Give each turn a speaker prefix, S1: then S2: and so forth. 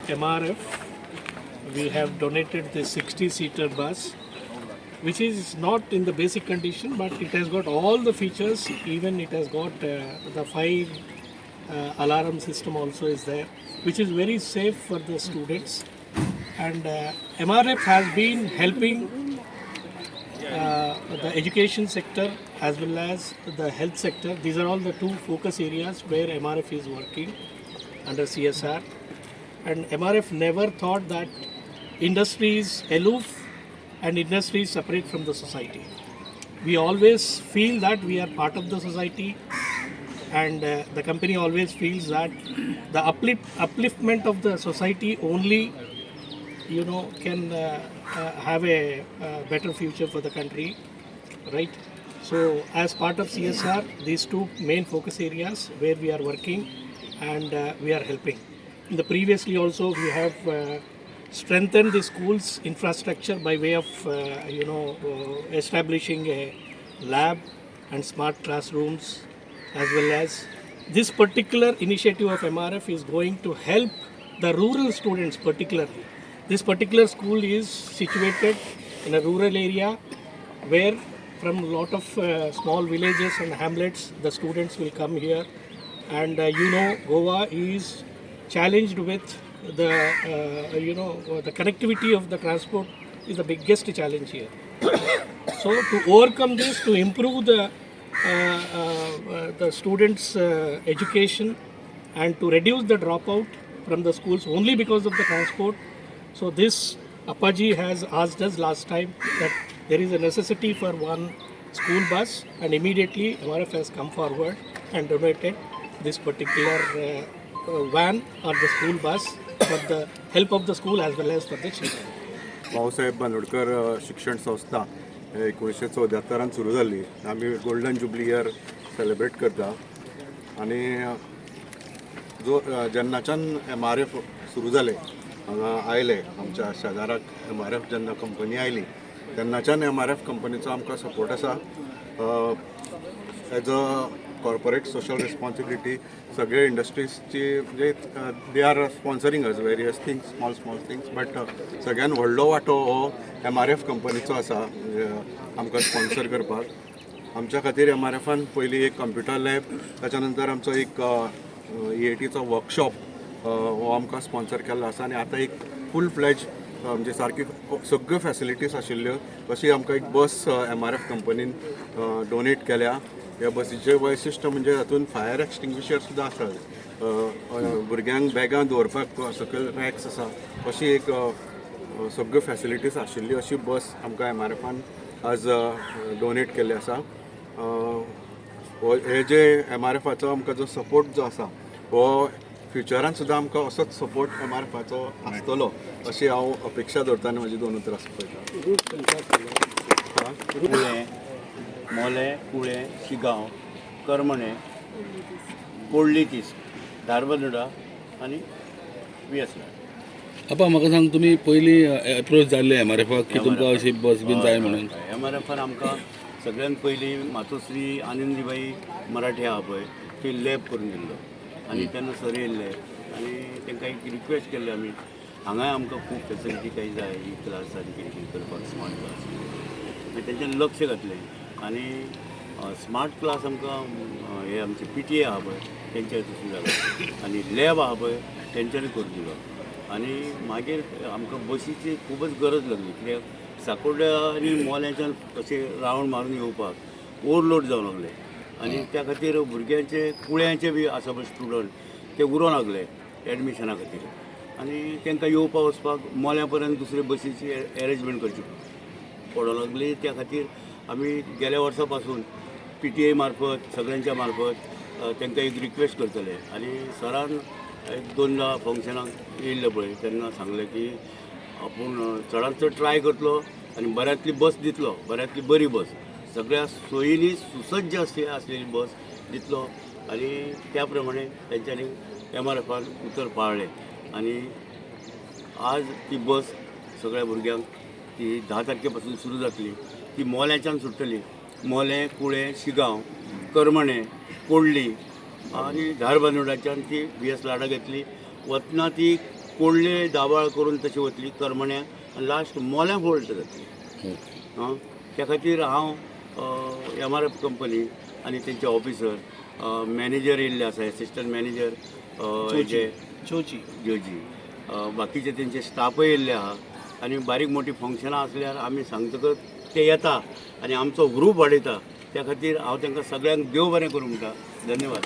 S1: MRF, we have donated the 60-seater bus, which is not in the basic condition, but it has got all the features. Even it has got the fire alarm system also is there, which is very safe for the students. And MRF has been helping the education sector as well as the health sector. These are all the two focus areas where MRF is working under CSR. And MRF never thought that industry is aloof and industry is separate from the society. We always feel that we are part of the society, and the company always feels that the upliftment of the society only can have a better future for the country, right? So as part of CSR, these two main focus areas where we are working and we are helping. In the previously also, we have strengthened the school's infrastructure by way of establishing a lab and smart classrooms, as well as this particular initiative of MRF is going to help the rural students particularly. This particular school is situated in a rural area where from a lot of small villages and hamlets the students will come here, and Goa is challenged with the the connectivity of the transport is the biggest challenge here. So to overcome this, to improve the students' education and to reduce the dropout from the schools only because of the transport. So this Appaji has asked us last time that there is a necessity for one school bus, and immediately MRF has come forward and donated this particular van or the school bus for the help of the school as well as for the children.
S2: Bhausaheb Bandodkar शिक्षण संस्था 1974 सुरू जाल्ली. आमी golden jubilee year celebrate करता आनी जो जेन्नाच्यान MRF सुरू जालें, हांगा आयले, आमच्या शेजाराक एमआरएफ जेन्ना कंपनी आयली तेन्नाच्यान एमआरएफ कंपनीचो आमकां सपोर्ट आसा. As a corporate social responsibility सगळे इंडस्ट्रीजची, म्हणजे they are sponsoring us various things, small small things, but सगळ्यान व्हडलो वांटो हो एमआरएफ कंपनीचो आसा, म्हणजे आमकां स्पॉन्सर करपाक. आमच्या खातीर एमआरएफान पयलीं एक कंप्युटर लॅब, ताच्या नंतर आमचो एक ईएटीचो वर्कशॉप हो आमकां स्पॉन्सर केल्लो आसा आनी आतां एक फूल फ्लॅज, म्हणजे सारकी सगळ्यो फॅसिलिटीज आशिल्ल्यो अशी आमकां एक बस एमआरएफ कंपनीन डोनेट केल्या. ह्या बसीचें वैशिश्ट म्हणजे हातून फायर एक्सटिंग्विशर सुद्दां आसा, भुरग्यांक बॅगां दवरपाक सकयल रॅक्स आसा. अशी एक सगळ्यो फॅसिलिटीज आशिल्ली अशी बस आमकां एमआरएफान आज डोनेट केल्ली आसा. हो हे जे एमआरएफाचो आमकां जो सपोर्ट जो आसा, हो फ्युचरान सुद्दां आमकां असोच सपोर्ट एमआरएफाचो आसतलो अशी हांव अपेक्षा दवरता आनी म्हाजी दोन उतरां सोंपयता.
S3: कुळें, मोलें, कुळें, शिगांव, करमणें, कोडली, तीस, धारबांदोडा आनी वी एस.
S4: आपा, म्हाका सांग, तुमी पयलीं एप्रोच जाल्ले एमआरएफाक की तुमकां अशी बस बीन जाय म्हणून?
S3: एमआरएफान आमकां सगळ्यात पयलीं मातोश्री आनंदीबाई मराठे आहा पळय, ती लॅब करून दिल्लो आनी तेन्ना सर येयल्ले आनी तांकां एक रिक्वेस्ट केल्ले आमी, हांगाय आमकां खूब फेसिलिटी काही जाय, ही क्लास आनी कितें कितें करपाक, स्मार्ट क्लास. मागीर तेंच्यानी लक्ष घातलें आनी स्मार्ट क्लास आमकां हे आमचे पीटीए आहा पळय, तेंच्या हितून जालो आनी लॅब आहा पळय, तेंच्यांनी करून दिलो. आनी मागीर आमकां बशीची खूबच गरज लागली, कित्याक साकोड्ड्या आनी मोल्याच्यान अशें रावंड मारून येवपाक ओवरलोड जावं लागलें आनी त्या खातीर भुरग्यांचे कुळ्यांचे बी आसा पळय स्टुडंट, ते उरोंक लागले एडमिशना खातीर आनी तांकां येवपा वचपाक मोल्या पर्यंत दुसरे बसीची एरेंजमेंट करची पडोंक लागली. त्या खातीर आमी गेल्या वर्सा पासून पीटीए मार्फत, सगळ्यांच्या मार्फत तांकां एक रिक्वेस्ट करतले आनी सरान एक दोनदा फंक्शनाक येयल्ले पळय, तेन्ना सांगलें की आपूण चडांत चड ट्राय करतलो आनी बऱ्यांतली बस दितलो, बऱ्यांतली बरी बस, सगळ्या सोयींनी सुसज्ज अशी आसलेली बस दितलो. आनी त्या प्रमाणे तेंच्यांनी एमआरएफान उतर पाळ्ळें आनी आज ती बस सगळ्या भुरग्यांक ती 10 तारखे पासून सुरू जातली. ती मोल्याच्यान सुट्टली. मोलें, कुळें, शिगांव, करमणें, कोडली आनी धारबांदोडाच्यान ती वी एस लाडा घेतली. वतना ती कोडले दाबाळ करून तशी वतली करमण्या आनी लास्ट मोल्यां फोल्ट जातली. आं, त्या खातीर हांव एमआरएफ कंपनी आनी तेंचे ऑफिसर, मॅनेजर येयल्ले आसा, एसिस्टंट मॅनेजर जे
S1: जोजी.
S3: जोजी, बाकीचे तेंचे स्टाफय येयल्ले आहा आनी बारीक मोटी फंक्शनां आसल्यार आमी सांगतकच ते येता आनी आमचो ग्रूप वाडयता. त्या खातीर हांव तांकां सगळ्यांक देव बरें करूं म्हणटा. धन्यवाद.